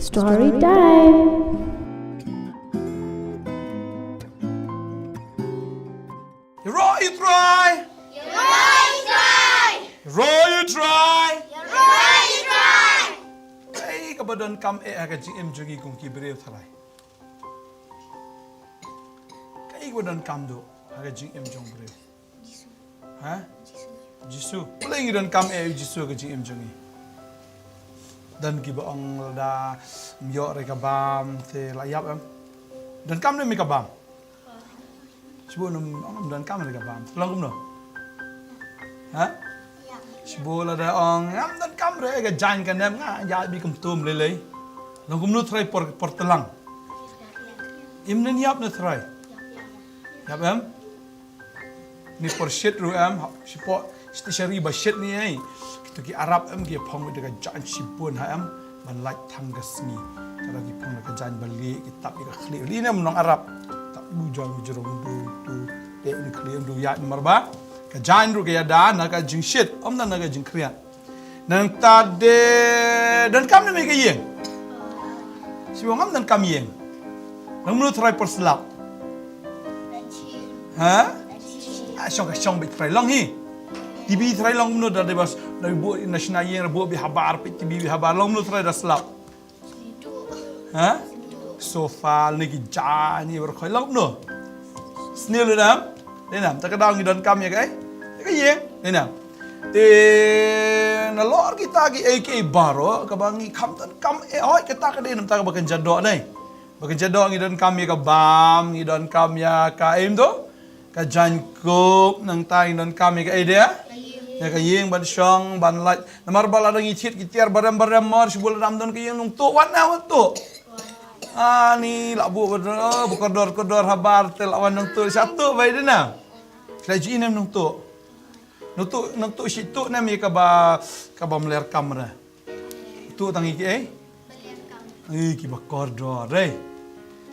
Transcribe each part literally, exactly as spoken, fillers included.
Story time. Ïaroh ïa u Trai. Ïaroh ïa u Trai. Ïaroh ïa u Trai. Ïaroh ïa u Trai. Kaei kaba donkam eh ha ka jingim jong ngi kum ki briew tharai? Kaei kaba donkam duh ha ka jingim jong briew? Ha? Jisu. Balei ngi donkam eh ïa u Jisu ha ka jingim jong ngi? Don kiba ong lada ym ïoh ruh ka bam te la ïap em? Donkam ne em ïa ka bam? Shibun ym ong ym donkam ruh ka bam. Long kumno? Ha? Shibun lada ong ngam donkam ruh ïa ka jaiñ ka nem, nga ïaid beit kumto ym lei lei. Long kumno tharai por, por tlang? Ym nym ïap ne tharai? Ïap em? Ni por shit ruh em, ha, shipor, shit, sha ri ba shit ni ei. Kito ki Arab em ki phong da ka jaiñ shibun ha em, ban lait tang ka sngi. Ka dang ki phong da ka jaiñ ba lieh, ki tap ïa ka khlieh. Lei ne em nong Arab. Tap u jaiñ u jrong du tu, te ni khlieh du ïaid namar ba ka jaiñ ruh ka ïada na ka jingshit, ym na, na ka jingkhriat. Nangta de donkam ne em ïa ka ïing? Shibun ngam donkam ïing. Long kumno tharai por slap? Ha? Ah, shong ka shong beit tharai long hi. T V tharai long kumno da, da bas da buh na shna ïing, buh beit habar, peit T V beit habar, long kumno tharai da slap? Ha? Sofa ne ki jaiñ ne baroh khoi long kumno? Sniew lei nam? Lei nam, ta ka daw ngi donkam ïa kaei? Ïa ka ïing, lei nam? Te nalor kita kiei kiei baroh kaba ngi kham donkam eh, hooid kata ka dei namar kata kaba kynja doh ne. Ba kynja doh ngi donkam ïa ka bam, ngi donkam ïa ka, em to? Ka jaiñkup, nangta ngi donkam ïa kaei de? Ïa ka ïing ban shong, ban lait. Namar ba lada ngi thied ki tiar barem barem mar, shibun lada ym don ka ïing nongtuh wan ne em wan tuh? Ani la buh ba, oh, ba kordor kordor habar te la wan nongtuh, sha tuh beit de nam? Sha ji ne em nongtuh? Nongtuh, nongtuh shi tuh ne em ïa kaba, kaba mlien kamra. Tuh tang ïa kiei? Ïa kiba kordor, eh.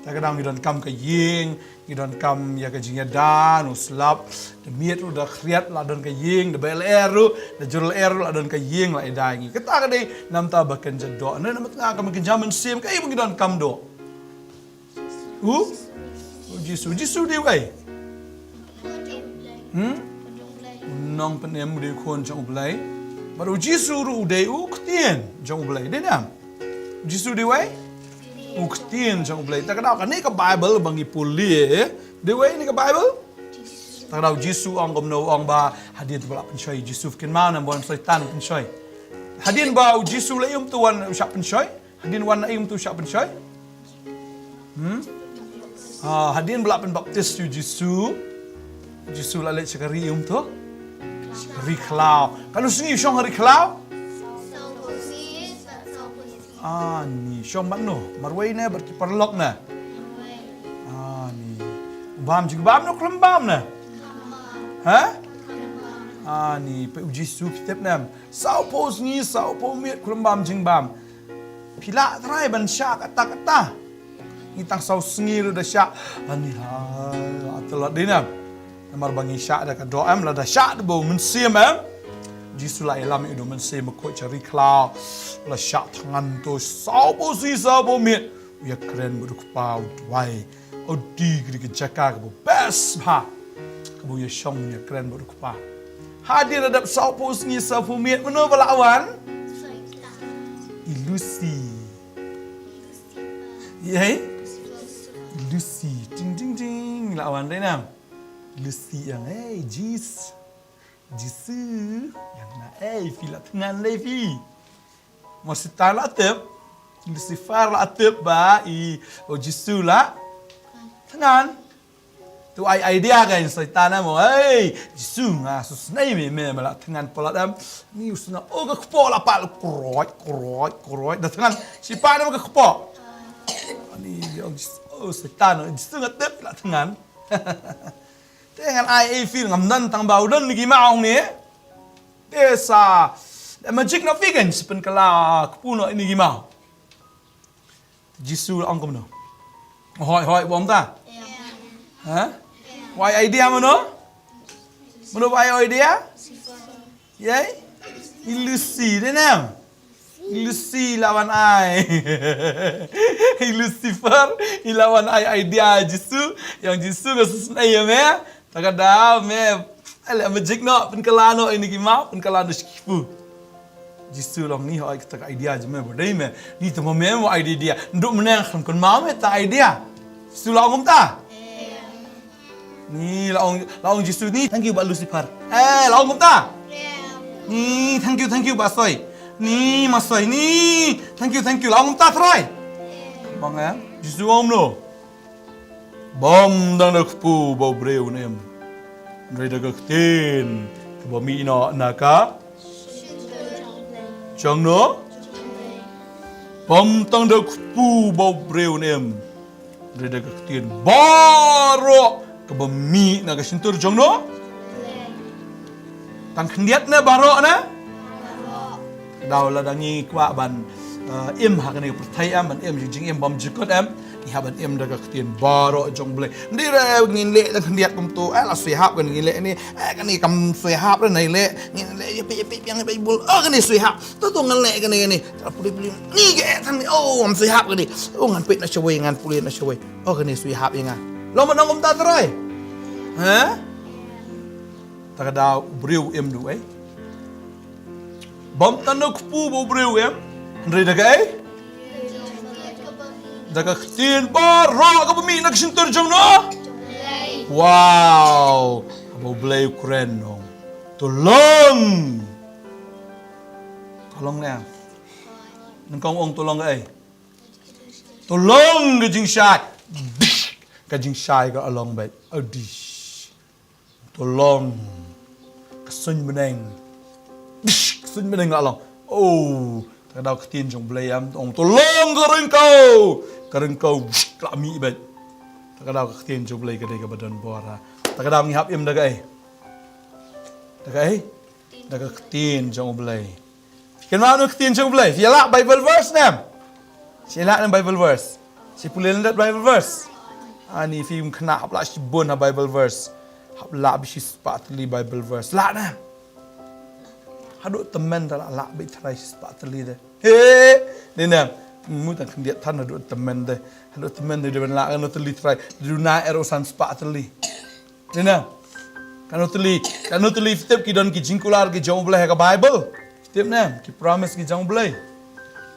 Ta ka daw ngi donkam ka ïing, ngi donkam ïa ka jingïada, u slap, da miet ruh da khriat la don ka ïing, da ba lyer ruh, da jur lyer ruh la don ka ïing la ïada ïa ngi. Kata ka dei namar kata ba kynja doh. Ne namar kata ka kynja mynsiem kaei ba ngi donkam doh? U? U Jisu. U Jisu u dei uei? Hmm? U nongpynim, u dei u khun jong U Blei. Bad u Jisu ruh u dei u ktien jong U Blei. Dei ne em? U Jisu u dei uei? U ktien jong U Blei. Ta ka daw kane ka Baibl ba ngi pule, dei uei kane ka Baibl? Ta ka daw u Jisu u ong kumno, u ong ba hadien ba la pynshoi u Jisu, phi kynmaw ne em, ba u Soitan u pynshoi? Hadien ba u Jisu la ïoh tu wan u shah pynshoi? Hadien wan na ïing tu shah pynshoi? Hmm? Ah, hadien ba la pynbaptis ïa u Jisu. Jisu la leit sha ka ri ïing tu. Sha ka ri khlaw. Katno sngi u shong ha ri khlaw? Ani, shong bad no? Marwei ne bad ki paralok ne? Ani. U bam jingbam ne u khlem bam ne? Ha? Ani, peit u Jisu, phi tip ne em? Sawphew sngi, sawphew miet, khlem bam jingbam. Phi lah trai ban shah katta katta? Ngi tang saw sngi ruh da shah. Ani ha, tlot dei ne em? Namar ba ngi shah da ka doh em, lada shah da ba u mynsiem em? Jisu la ïalam ïa u da u Mynsiem Bakhuid sha ri khlaw. La shah thngan to sawphew sngi sawphew miet. U ïakren bad u Kpa, u duwai. U dei ka dei ka jaka kaba best bha kaba u ïashong, u ïakren bad u Kpa. Hadien la dep sawphew sngi sawphew miet, mano ba la wan? I Lucy. Ei? I Lucy. Ting ting ting. La wan dei ne em? Lucy ïa nga, ei, Jis. Jisu. Ïa nga, ei, phi la thngan lei phi. Mo Soitan la tip, Lucifer la tip ba i, o Jisu la thngan. Tu ai idea ka i Soitan mo, ei, Jisu nga sngewsynei me, me, me la thngan palat em. Ni u sngewsynei, o ka kpoh la pat, kroit, kroit, kroit, da thngan. Shi pat em ka kpoh. Ni o Jisu, o Soitan, o Jisu nga tip la thngan. Te ngan ai ei phi, ngam don tang ba u don ni ki maw ne. Te sa, da magic na phi kan, sa pynkylla kpu noh ïa ini ki maw. Jisu la ong kumno? Hoi, hoi, bom ta? Ha? Wai idea mano? Mano wai idea? Ei? I Lucy dei ne em? Lucy la wan ai. Lucifer i la wan ai idea Jisu. Ïa ong Jisu nga sngewsynei ïa me. Ta ka daw me. Ale me jik noh, pynkylla noh ïa kine ki maw, pynkylla noh sha ki kpu. Jisu la ong ni, hooid kata ka idea jong me ba dei me. Ni te ma me mo idea. Ndu mynne khlem kynmaw me ta idea. Jisu la ong kumta. Ni la ong, la ong Jisu ni, thank you Bah Lucifer. Eh, la ong kumta. Ni thank you, thank you Bah Soi. Ni Ma Soi ni, thank you, thank you. La ong kumta Trai. Bang eh, Jisu ong no. Bym tang da kpu ba u briew un im, hynrei da ka ktien kaba mih noh na ka jong no. Bym tang da kpu ba u briew un im, hynrei da ka ktien baroh kaba mih na ka shyntur jong no. Tang khyndiat ne baroh ne? Daw lada ngi kwah ban, eh, im ha kane ka pyrthei em, ban im jingim bymjukut em, ngi hap ban im da ka ktien baroh jong U Blei. Ym dei re ngin leh tang khyndiat kumto, eh, la sui hap kane ngin leh ne, eh, kane kam sui hap re nai leh, ngin leh ïa peit ïa peit biang ïa Baibl, oh kane sui hap. To to ngan leh kane kane. Pule pule. Ni ka eh tang ni, oh, ngam sui hap kane. Oh, ngan peit na shawei, ngan pule na shawei. Oh, kane sui hap ïa nga. Long ban ong kumta Trai. Ha? Ta ka daw u briew im da u ei? Bym tang da kpu ba u briew im, hynrei da ka ei? Da ka ktien baroh kaba mih na ka shyntur jong no. Wow. Ba U Blei u kren noh. To long. To long ne? Nyngkong ong to long ka ei? To long ka jingshai. Ka jingshai ka long beit. Adi. To long ka suiñ bneng. Ka suiñ bneng ka long. Oh, ta ka daw ka ktien jong U Blei em, ong to long ka ryngkew. Ka ryngkew ka la mih beit. Ta ka daw ka ktien jong U Blei ka dei kaba don bor ha. Ta ka daw ngi hap im da ka ei? Da ka ei? Da ka ktien jong U Blei. Phi kynmaw noh ka ktien jong U Blei? Phi ïa lah Bible verse ne em? Phi ïa lah ne em Bible verse? Phi pule lyndet Bible verse? Ani phim khynnah hap lah shibun ha Bible verse. Hap lah bad shispah tylli Bible verse. Lah ne em? Haduh tymmen te lah lah bad Trai shispah tylli te. He, dei ne em? Mut tang khyndiat than haduh tymmen te. Haduh tymmen te dei ban lah kano tylli Trai. Duna er u san spah tylli. Dei ne em? Kano tylli, kano tylli phi tip ki don ki jingkular ki jong U Blei ha ka Bible? Phi tip ne em? Ki promise ki jong U Blei.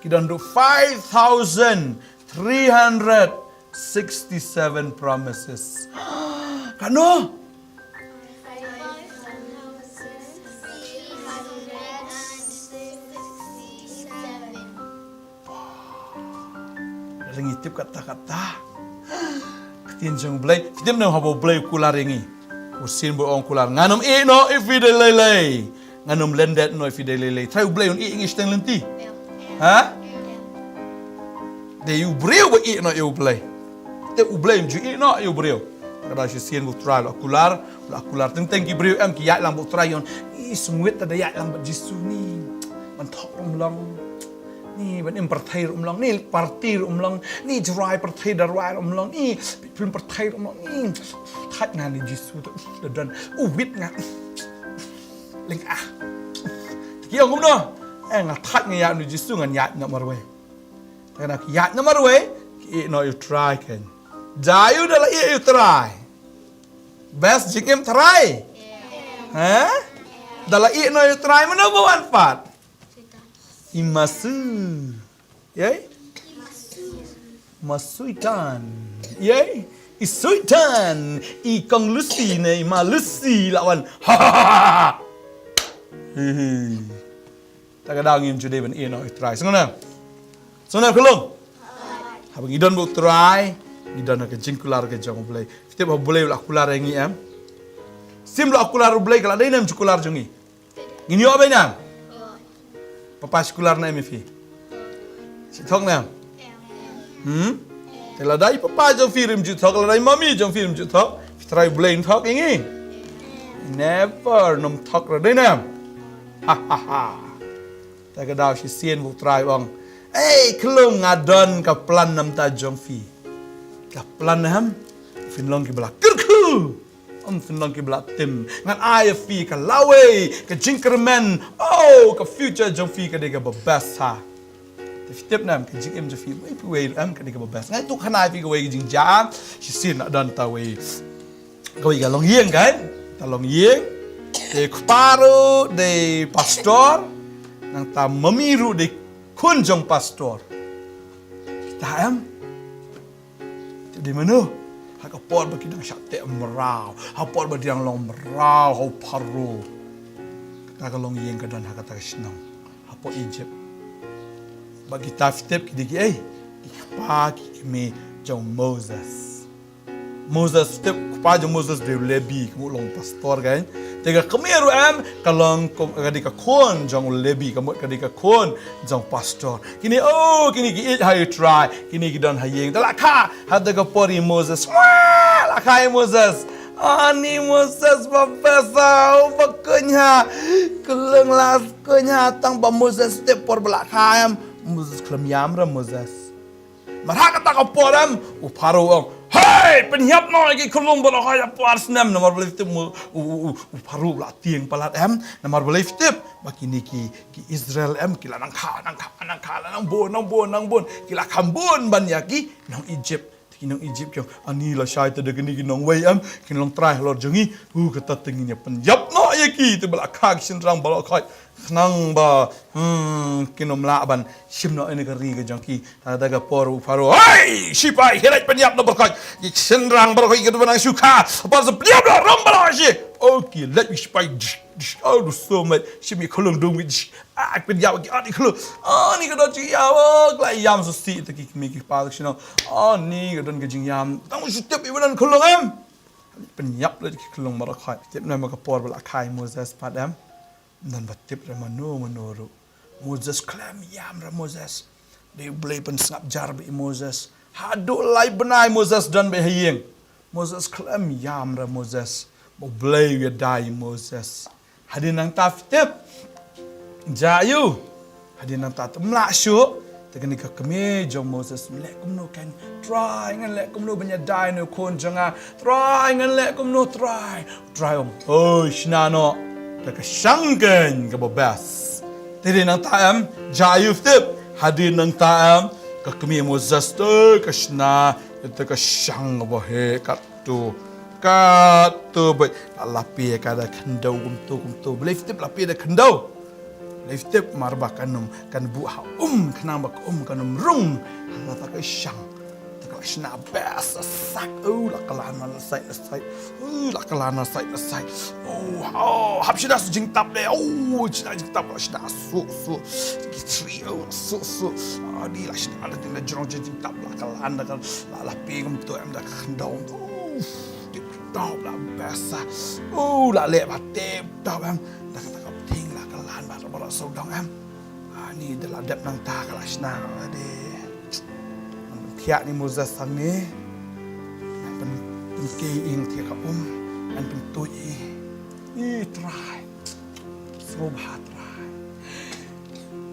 Ki don haduh five thousand three hundred sixty-seven promises. Kano? Lada ngi tip katta katta ka ktien jong U Blei, phi tip ne em haba U Blei u kular ïa ngi? U sien ba u ong kular, ngan ym ïeh noh ïa phi da lei lei. Ngan ym lyndet noh ïa phi da lei lei. Trai U Blei un ïeh ïa ngi shiteng lynti? Ha? Dei u briew ba ïeh noh ïa U Blei. Te U Blei um ju ïeh noh ïa u briew. Ka daw shisien ba U Trai u la kular, u la kular teng teng ki briew em ki ïaid lang bad U Trai, ïoh i sngewbha te da ïaid lang bad Jisu ni. Ban thok ruh ym long. Ni ban im pyrthei ruh ym long, ni party ruh ym long, ni jrai pyrthei da rwai ruh ym long, ni peit film pyrthei ruh ym long, ni thait nga ni Jisu te, uf, da don u wit nga. Leng ah. Te ki ong kumno? Eh, nga thait nga ïaid ni Jisu, ngan ïaid noh marwei. Te na ki ïaid noh marwei, ki ïeh noh ïa U Trai kein. Jaiu da la ïeh ïa U Trai. Best jingim Trai. Ha? Da la ïeh noh ïa U Trai mano ba wan pat? I Masu. Ïei? Masuitan. Ïei? I Suitan. I Kong Lucy ne i Ma Lucy la wan. Ha ha ha ha. Hi hi. Ta ka daw ngim ju dei ban ïeh noh ïa U Trai. Sngewbha. Sngewbha ka long. Haba ngi don bad U Trai, ngi don ha ka jingkular ka jong U Blei. Phi tip haba U Blei u la kular ïa ngi em? Sien ba u la kular U Blei ka la dei ne em jingkular jong ngi? Ngin ïoh beit ne em? Papa shu kular ne em ïa phi? Shu thok ne em? Hmm? Te lada i papa jong phi ruh um ju thok, lada i mami jong phi ruh um ju thok, phi trai U Blei un thok ïa ngi? Never, um thok ruh, dei ne em? Ha ha ha. Ta ka daw shisien ba U Trai u ong, "Ei, khlung, nga don ka plan na bynta jong phi. Ka plan em, phin long kiba la kyrkhu. Ym phin long kiba la tim. Ngan ai ïa phi ka lawei, ka jingkyrmen. Oh, ka future jong phi ka dei kaba best ha." Phi tip ne em ka jingim jong phi, wei phi wei em, ka dei kaba best. Ngan ïathuh khana ïa phi kawei ka jingjia. Shisien la don ta wei, kawei ka longïing kan, ta longïing. Te u kpa ruh dei pastor, nangta u mami ruh dei khun jong pastor. Kita em, te dei mano? Ha ka por ba ki dang shah teh mraw, ha ka por ba ki dang long mraw ha u Pharaoh, kata ka longïing ka don ha kata ka shnong hapoh Egypt. Bad kita phi tip ki dei kiei? Ki kpa ki kmie jong u Moses. Moses, phi tip u kpa jong u Moses dei u Lebi, kumno long pastor kan. Te ka kmie ruh em, ka long kum, ka dei ka khun jong u Lebi, ka mut ka dei ka khun jong u pastor. Kine, oh, kine ki ïeit ha ïing u Trai, kine ki don ha ïing. Te la kha ha kata ka por ïa u Moses. Wah, la kha ïa u Moses. Ani u Moses ba best, oh, ba kynja. Ka long la kynja tang ba u Moses, phi tip por ba la kha em, u Moses khlem ïam re u Moses. Mar ha kata ka por em, u Pharaoh u ong, "Hei, pynïap noh ïa ki khyllung baroh khat ïa phra snem." Namar balei, phi tip, u, u, u, u Pharaoh u la tieng palat em. Namar balei, phi tip, ba kine ki, ki Israel em, ki la nang kha, nang kha, nang kha, la nang bun, nang bun, nang bun. Ki la kham bun ban ïa ki nong Egypt. Ki nong Egypt ki ong, "Ani lashai te da kine ki nongwei em, kin long trai halor jong ngi. Uh, kata te ngin ïa pynïap noh ïa ki." Te ba la kha ki shynrang baroh khat, khnang ba, hmm, kin ym lah ban shim noh ïa ka ri ka jong ki. Te ha kata ka por u Pharaoh, "Hei, shipai, khie leit pynïap noh baroh khat. Ki shynrang baroh khat ki dei ban nang shu kha. Bad sa pynïap noh ruh baroh shi." Oh, ki leit ki shipai, dish, dish, oh, du so met, shim ïa ki khyllung dung, dish. Ah, pynïap ki, ah, ki khyllung. Ah, ni ka don jingïam, oh, ka la ïam shisha te ki kmie ki kpa ki shnong. Ah, ni ka don ka jingïam. Tang shu tip ïa u don khyllung em. Pynïap leit ki khyllung baroh khat. Tip ne em, ha ka por ba la kha ïa u Moses pat em, ym don ba tip re mano mano ruh. Moses khlem ïam re u Moses. Dei U Blei pynsngap jar bad ïa u Moses. Haduh lai bnai u Moses don beit ha ïing. Moses khlem ïam re u Moses. Ba U Blei u ïada ïa u Moses. Hadien nangta, phi tip, jia aiu? Hadien nangta te ym lah shuh. Te kane ka kmie jong u Moses, "Ngan leh kumno kan, Trai, ngan leh kumno ban ïada ïa une u khun jong nga, Trai, ngan leh kumno, Trai?" U Trai u ong, "Hoi, shna noh da ka shang kan kaba best." Te hadien nangta em, jia aiu, phi tip? Hadien nangta em, ka kmie Moses te ka shna da ka shang kaba heh katto, katto beit. La lap ïa ka da khyndew kumto kumto. Balei, phi tip, lap ïa da khyndew? Balei, phi tip? Namar ba kan ym, kan buh ha um, khnang ba ka um kan ym rung ha kata ka shang. Te ka la shna best sa sait. Oh, la kylla na sait na sait. Oh, la kylla na sait na sait. Oh, oh, hap shna sa jingtap de. Oh, shna jingtap, la shna suk suk. Ki tri, oh, suk suk. Ah, ni la shna da jingtap, la kylla na ka, la, la pynkum to em da ka khyndew. Oh, tip top, la best sa. Oh, la leh ba tip top em. Da kata ka pynthing la kylla ba, ba la sawdong em. Ah, ni da la dep nangta ka la shna de. Ngan pynthiah ïa u Moses hangne. Ngan pyn, pynkhih ïa ka um. Ngan pyntuid ïa. Ï Trai. Sngewbha Trai.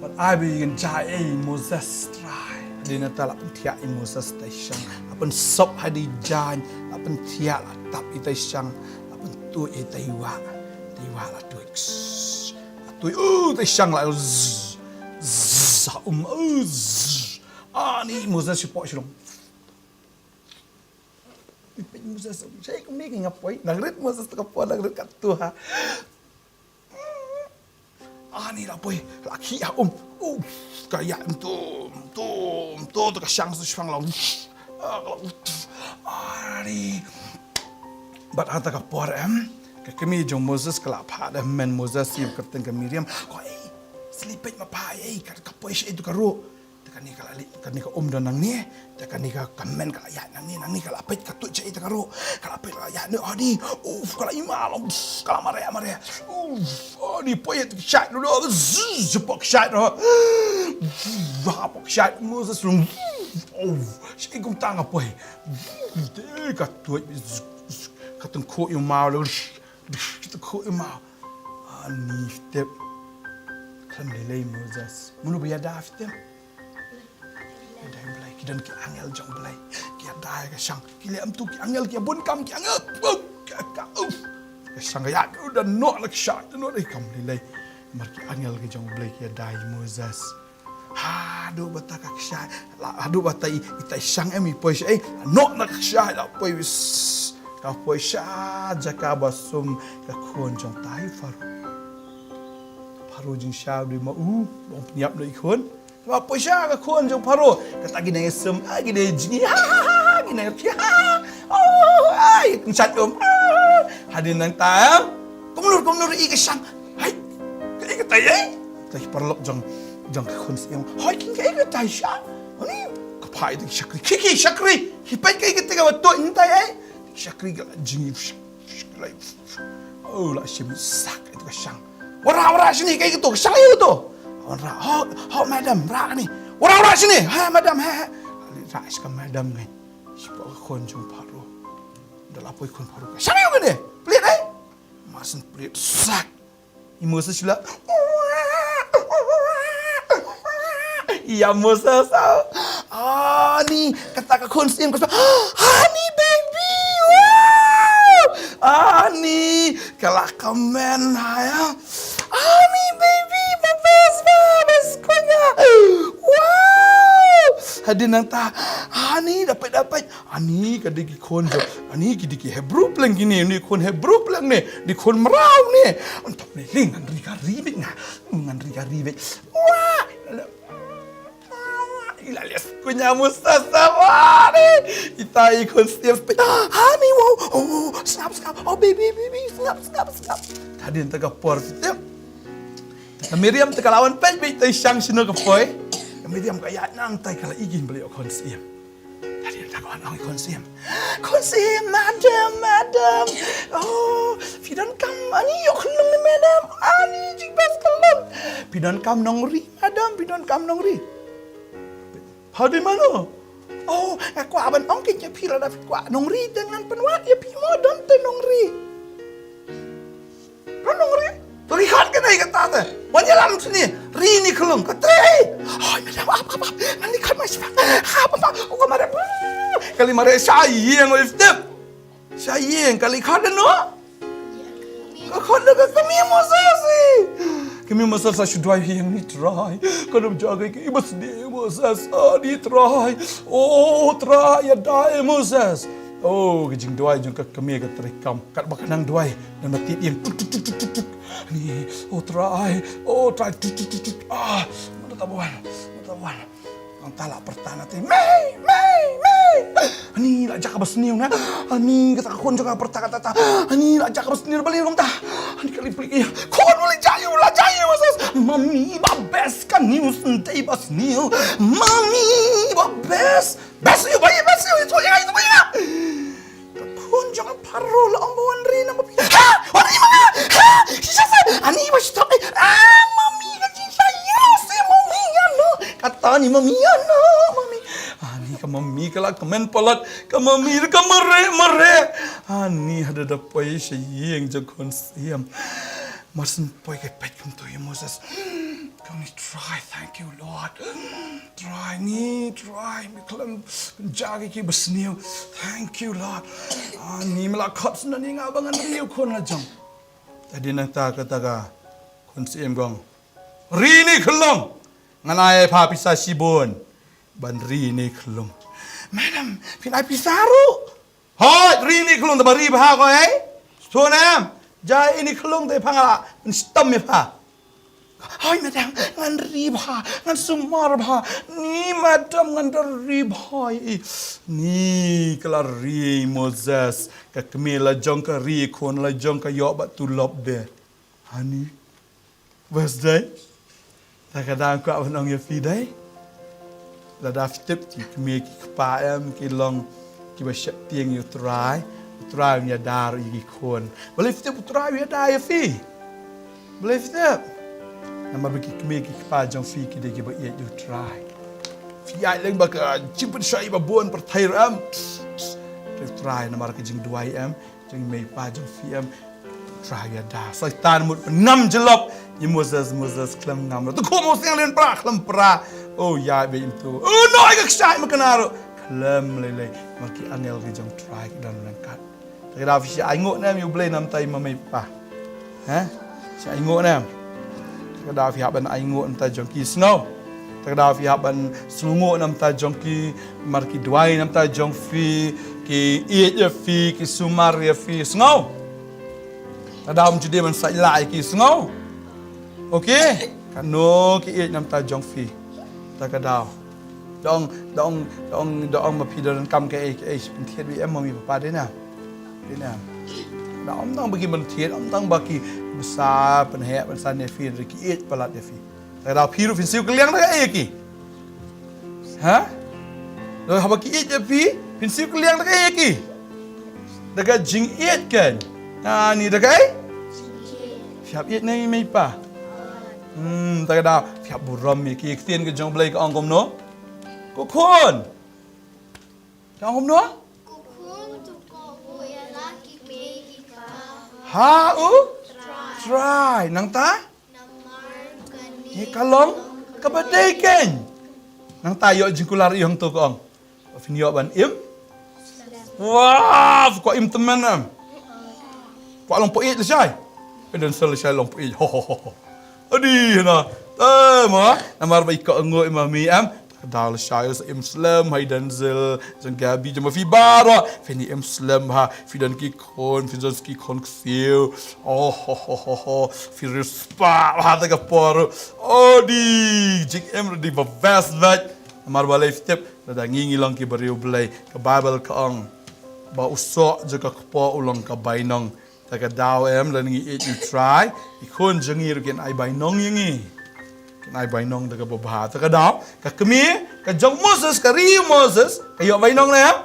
Bad ai ba ïa ngan jia ïa u Moses Trai. Hadien nangta la pynthiah ïa u Moses tai shang. La pynsop ha die jaiñ. La pynthiah, la tap ïa tai shang. La pyntuid ïa tai wah. Tai wah la tuid. Tuid, uh, tai shang la, zzz, zzz, ha um, uh, zzz. Ah, ni Moses shu pok shu long. Ni peit Moses, shai kumne ki nga poi, nang rit Moses te ka poi, nang rit katto ha. Ah, ni la poi, la khih ha um. Uh, ka ïaid kumto, kumto, kumto, te ka shang shu shang la. Ah, ka la, ah, ni. Bad ha kata ka por em, ka kmie jong Moses ka la phah da hynmen Moses ïa ka kyrteng ka Miriam. Ko ei, sli peit ma pha ei, ka, ka poi shaei tu ka ruh. Te kane ka la leit, kane ka um don nangne. Te kane ka, ka hynmen ka la ïaid nangne, nangne ka la peit ka tuid shaei tu ka ruh. Ka la peit ka la ïaid ne, oh ni, uf, ka la ïma long, ka la mareh mareh. Uf, oh ni poi tu ka shait ruh, zzz, pok shait ruh. Uf, pok shait Moses ruh. Uf, shaei kumta nga poi. Te ka tuid, zzz, zzz, ka tyngkhuh ïa u maw ruh. Te khuh ïa u maw. Ani, phi tip. Khlem lei lei Moses. Mano ba ïada, phi tip? Ïada ïa u Blei, ki don ki angel jong u Blei. Ki ïada ïa ka shang. Ki leh kumto ki angel, ki ïa bun kam ki angel. Uf, ka, ka, uf. Ka shang ka ïaid, u da noh na ka shang, da noh na, khlem lei lei. Namar ki angel ki jong u Blei ki ïada ïa u Moses. Ha, Haduh ba ta ka kshaid, la haduh ba ta i, i ta i shang em i poi sha ei, noh na ka kshaid la poi wis. Ka poi sha jaka ba sum ka khun jong ta i Pharaoh. Pharaoh jingshaw dei ma u, long pynïap noh i khun. Ba poi sha ka khun jong Pharaoh. Kata ki nang sum, ah, ki nang jngi, ha, ha, ha, ha, ki nang ki, ha, ha, ha. Oh, ai, kan chat um. Ah, hadien nangta, eh. Kumno, kumno i ka shang. Hai, ka i ka tai, eh. Ka i paralok jong, jong ka khun siem. Hai, kin ka i ka tai sha. Ani, ka phai dei shakri. Ki, ki shakri. Ki pai ka i ka tai ka ba to in tai, eh. Shakri ka la jngi. Lai. Oh, la shim sak ïa ka shang. Wanrah, wanrah shini, kaei kato, ka shang ïa kato. Wanrah, ho, ho, madam, rah ni. Wanrah, wanrah shini, ha, madam, ha, ha. Rah shi ka madam ngai. Shi ka khun jong Pharaoh. Da la poi khun Pharaoh. Ka shang ïa kane. Plie ai. Mar shen plie sak. I Moses shu la. Ïa Moses, ah. Ani, kata ka khun siem ka shu. Ani baby. Wow! Ani, ka la comment ha ïa. Ani baby, ba best ba, best kunya. Wow! Hadien nangta. Ani, dapat, dapat. Ani ka dei ki khun jong, ani ki dei ki Hebru pleng kine, ni khun Hebru pleng ne, dei khun mraw ne. Untap ne, ling ngan ri ka ri bit nga. Ngan ri ka ri bit. Wah! Ila les kunya Musa sawa ne. Ita i khun siem. Ani, wow. Oh, sngap, sngap. Oh, baby, baby, sngap, sngap, sngap. Tadi enta ka por siem. Ka Miriam te ka la wan peit beit te shang shino ka poi. Ka Miriam ka ïaid nangta ka la i kin beli khun siem. Tadi enta ka wan ong i khun siem. Khun siem, madam, madam. Oh, phi donkam ani ïoh khyllung ne madam. Ani jing best khyllung. Phi donkam nongri, madam, phi donkam nongri. Phi dei mano? Oh, nga kwah ban ong kein ïa phi lada phi kwah nongri te ngan pynwad ïa phi mo don te nongri. Ka nongri. To ri khat ka dei kata te. Wan ïalam sini. Ri ni khlong ka trei. Hoi madam ap ap ap. Ngan ri khat ma sha. Ap ap ap. Ka mare. Ka li mare sha ïeng oi step. Sha ïeng ka li khat no. Ka khat ka kmie Moses. Kmie Moses sa shu duwai ïa ni Trai. Ka dum jaga ki bas ni Moses. Ah, ni Trai. Oh, Trai ïa dai Moses. Oh, ka jingduwai jong ka kmie ka trei kam. Kat ba ka nang duwai. Nang na tip ïeng tuk tuk tuk tuk tuk tuk. Ni, oh Trai, oh Trai tuk tuk tuk tuk. Ah, mano ta wan, mano ta wan. Ang tala pertana te, mei, mei, mei. Ani la jaka basniu na. Ani kata ka khun jaka pertana kata ta. Ani la jaka basniu bali long ta. Ani kali plik ïa. Khun bali jayu, la jayu masas. Mami ba best ka news ndai basniu. Mami ba best. Best ïa ba ïa best ïa itu ïa itu ïa. Ka khun jong ka Pharaoh la ong ba wan ri na ma phi. Ha! Wan ri ma nga! Ha! Shisha sa! Ani ba stop eh! Ah, mami ka shisha ya si mami ya no! Kata ni mami ya no! Mami! Ani ka mami ka la kmen palat ka mami ka mare mare! Ani hada da poi sha ïing jong khun siem. Mar syn poi ka peit kumto ïa Moses. Kong ni Trai, thank you Lord. Trai ni, Trai, mi khlem ja ki ki basniew. Thank you Lord. Ah, ni mla khot sna ni nga ba ngan riu khun la jong. Tadi nangta kata ka khun siem kong. Ri ni khlong. Ngan ai pha pisa shibun. Ban ri ni khlong. Madam, phin ai pisa ruh. Hoi, ri ni khlong te ba ri bha ko ei. Stone em. Ja ini khlong te pha nga la. Stom mi pha. Hoi madam, ngan ri bha, ngan sumar bha. Ni madam ngan da ri bha i. Ni ka la ri Moses. Ka kmie la jong ka ri khun la jong ka ïoh ba tulop de. Ani. Bas dei. Ta ka dang kwah ban ong ïa phi dei. Lada phi tip ki kmie ki kpa em ki long kiba sheptieng ïa u Trai. U Trai un ïada ruh ïa ki khun. Balei phi tip u Trai un ïada ïa phi? Balei phi tip? Namar ba ki kmie ki kpa jong phi ki dei kiba ïeit ïa u Trai. Phi ïaid lem ba ka jingpynshoi ba bun pyrthei ruh em. Te u Trai namar ka jingduwai em. Jong i mei pa jong phi em. Trai ïada. Soitan mut pynngam jyllop. Ïa Moses, Moses khlem ngam. Tu khum u siang lin pra khlem pra. Oh ïa be im tu. Oh noi ka kshaid ma kane ruh. Khlem lei lei. Ma ki angel ki jong Trai ki don ryngkat. Te ka daw phi sha ainguh ne em ïa u Blei namar ta i ma mei pa. Ha? Sha ainguh ne em. Te ka daw phi hap ban ainguh namar ta jong ki sngew. Te ka daw phi hap ban sngewnguh na ka bynta jong ki, namar ki duwai na ka bynta jong phi, ki ïeit ïa phi, ki sumar ïa phi. Sngew? Te ka daw ym ju dei ban sait lah ïa ki, sngew? Okay? Kano ki ïeit na ka bynta jong phi. Te ka daw. Da ong, da ong, da ong, da ong ma phi da donkam kaei kaei, pynthied ïa em, mummy papa, dei ne em? Dei ne em? Da ong, ym tang ba ki pynthied, ym tang ba ki bsa pynheh pynsan ïa phi, hynrei ki ïeit palat ïa phi. Te ka daw phi ruh phin siew kylliang da kaei ïa ki? Ha? Lada haba ki ïeit ïa phi, phin siew kylliang da kaei ïa ki? Da ka jingïeit, kan? Ani da kaei? Phi hap ïeit na i mei i pa. Hmm, te ka daw phi hap burom ïa ki. Ktien ka jong U Blei ka ong kumno? Ko khun. Ka ong kumno? Ko khun, to kohnguh ïa la ki kmie ki kpa. Ha u? Trai. Trai. Nangta? Namar kane, ïa, ka long kaba dei, kan? Nangta ïoh jingkular ïa u hangto, ka ong. Phin ïoh ban im? Wah, kwah im tymmen em. Kwah long païeit lashai. Phi don sel lashai long païeit. Ho, ho, ho, ho. Adi na. Te ma, namar ba i kohnguh i mummy em. Te ka daw lashai sa im slem ha i Denzel, jong Gabby, jong ma phi baroh. Phin im slem ha, phi don ki khun, phi don ki khun ksiew. Oh, ho, ho, ho, ho. Phi riewspah ha te ka por. Odi, jingim ruh dei ba best bad. Namar balei phi tip, lada ngi ngi long ki briew Blei, ka Baibl ka ong ba u soh jong ka kpoh u long ka bainong. Te ka daw em, lada ngi ïeit ïa u Trai, i khun jong ngi ruh kin ai bainong ïa ngi. Kin ai bainong da kaba bha. Te ka daw, ka kmie ka jong Moses, ka ri Moses, ka ïoh bainong ne em?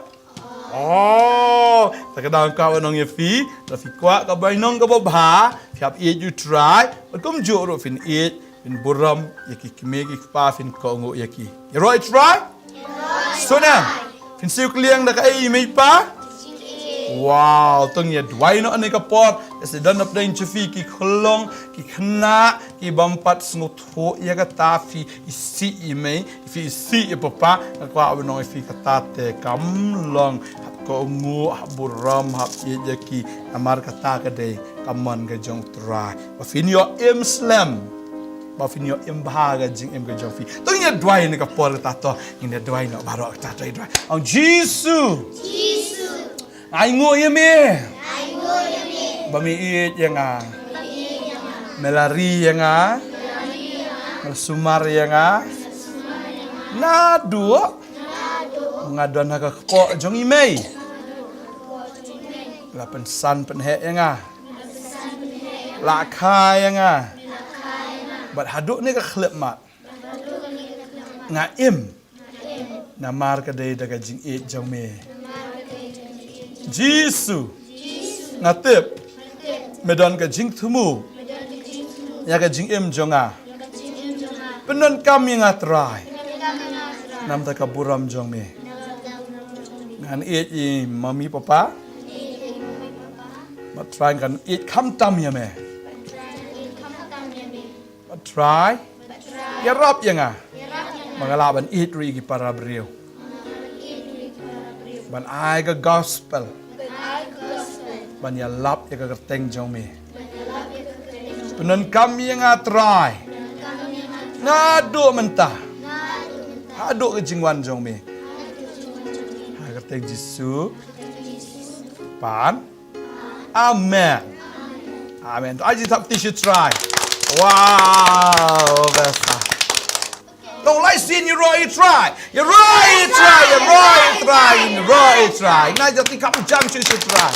Oh, te ka daw, ka bainong ïa phi, lada phi kwah ka bainong kaba bha, phi hap ïeit ïa u Trai, bad kumjuh ruh phin ïeit, phin burom ïa ki kmie ki kpa, phin kohnguh ïa ki. Ïaroh ïa u Trai? Sngewbha. Phin siew kylliang da kaei i mei i pa? Wow, to ngin ïa duwai noh ha kane ka por. Lada don napdeng jong phi ki khyllung, ki khynnah, ki bym pat sngewthuh ïa kata, phi isih i mei, phi isih i papa, nga kwah ban ong ïa phi, kata te kam long. Hap kohnguh, hap burom, hap ïeit ïa ki. Namar kata ka dei ka mon ka jong u Trai. Ba phin ïoh im slem. Ba phin ïoh im bha ha ka jingim ka jong phi. To ngin ïa duwai ha kane ka por, kata to. Ngin ïa duwai noh baroh, kata to, ïa duwai. Ong Jisu. Jisu. Nga ainguh ïa me. Nga ainguh ïa me. Ba me ïeit ïa nga. Ba me ïeit ïa nga. Me la ri ïa nga. Me la ri ïa nga. Me la sumar ïa nga. Me la sumar ïa nga. Naduh. Naduh. Nga don ha ka kpoh jong i mei. Naduh. Ka kpoh jong i mei. La pynsan pynheh ïa nga. La pynsan pynheh ïa nga. La kha ïa nga. Bad haduh kane ka khyllipmat. Nga im. Namar ka dei da ka jingïeit jong me. Jisu. Nga tip. Me don ka jingthmu ïa ka jingim jong nga. Pyndonkam ïa nga Trai. Namar ka burom jong me. Ngan ïeit ïa i mummy papa. Bad Trai ngan ïeit khamtam ïa me. Bad Trai, ïarap ïa nga ba nga lah ban ïeit ruh ïa ki para briew, ban ai ka gospel, ban ïalap ïa ka kyrteng jong me. Pyndonkam ïa nga Trai, naduh mynta haduh ka jingwan jong me. Ha ka kyrteng Jisu. Pan. Amen. Amen. To ai jingthap kti sha u Trai. Wow, best. Nang lai sien ïaroh ïa u Trai. Ïaroh ïa u Trai, ïaroh ïa u Trai, ïaroh ïa u Trai. Nang jingthap kti sha u Trai.